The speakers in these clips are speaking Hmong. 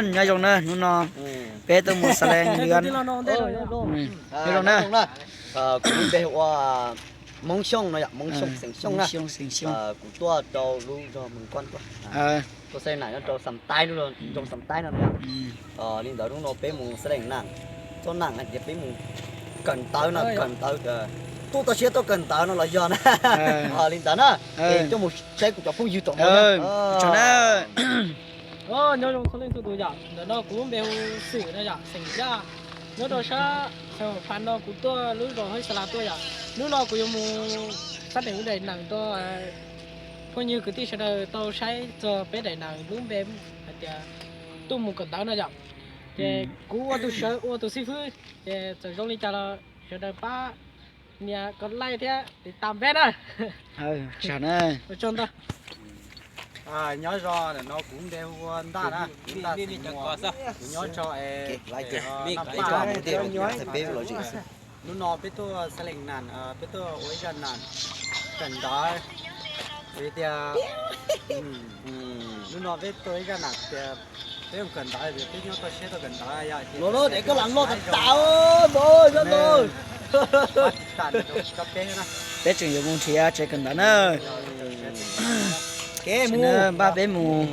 Nyob zoo na, hnub no peb tuaj mus Xas Lees Lwm. Nyob zoo na. Kuv lub npe hu ua Hmoob Xyooj no yom, Hmoob Xyooj xeem Xyooj na. Kuv tuaj rau lub zos Mees Kuab tuaj. Tuaj Xas Lees Nam nyob rau Xam Taib, lub nroog Xam Taib no yom. Li ntawd hnub no peb mus Xas Lees Nam, txoj nam hais tias peb mus kawm ntawv no, kawm ntawv, tuaj toj siab tuaj kawm ntawv no los yog na. Li ntawd na, es coj mus saib kuv cov phooj ywg tom no. Nyob zoo txhua leej txhua tus yom, ntawm no kuv lub npe hu Xwm no yom, xeem Yaj, nyob rau sab Xeem Phas no, kuv tuaj lub zos Hawj Xa Las tuaj yom. Hnub no kuv yuav mus sab teem lub daim neem rau phooj ywg kwv tij sawv daws tau saib txog peb daim neem lub npe hais tias tuaj mus kawm ntawv no yom. Ces kuv ua tus sawv ua tus xib fwb, ces txawm zoo li cas los sawv daws pab nias ko like thiab tiv tam peb na. Ua tsaug ntau. Nyob zoo, ntawm no kuv npe hu ua Ntaj na, kuv Ntaj Xeem Muas, kuv nyob rau es Naj Paj. Hnub no peb tuaj Xas Lees Nam, peb tuaj ua ib zaj nam kawm ntawv, vim tias hnub no peb tuaj ib zaj nam tias peb mus kawm ntawv, peb nyob toj siab tuaj kawm ntawv yom. Los no, koj lam loj tas tas, peb tseem yuav mus nrhiav tsev kawm ntawv na. Kev mus npaj peb mus.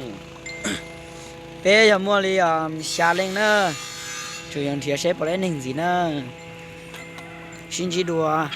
Peb yog muaj li xya leej na, tseem yuav nrhiav seb puas tau neeg ntxiv na. Sib ntsib dua.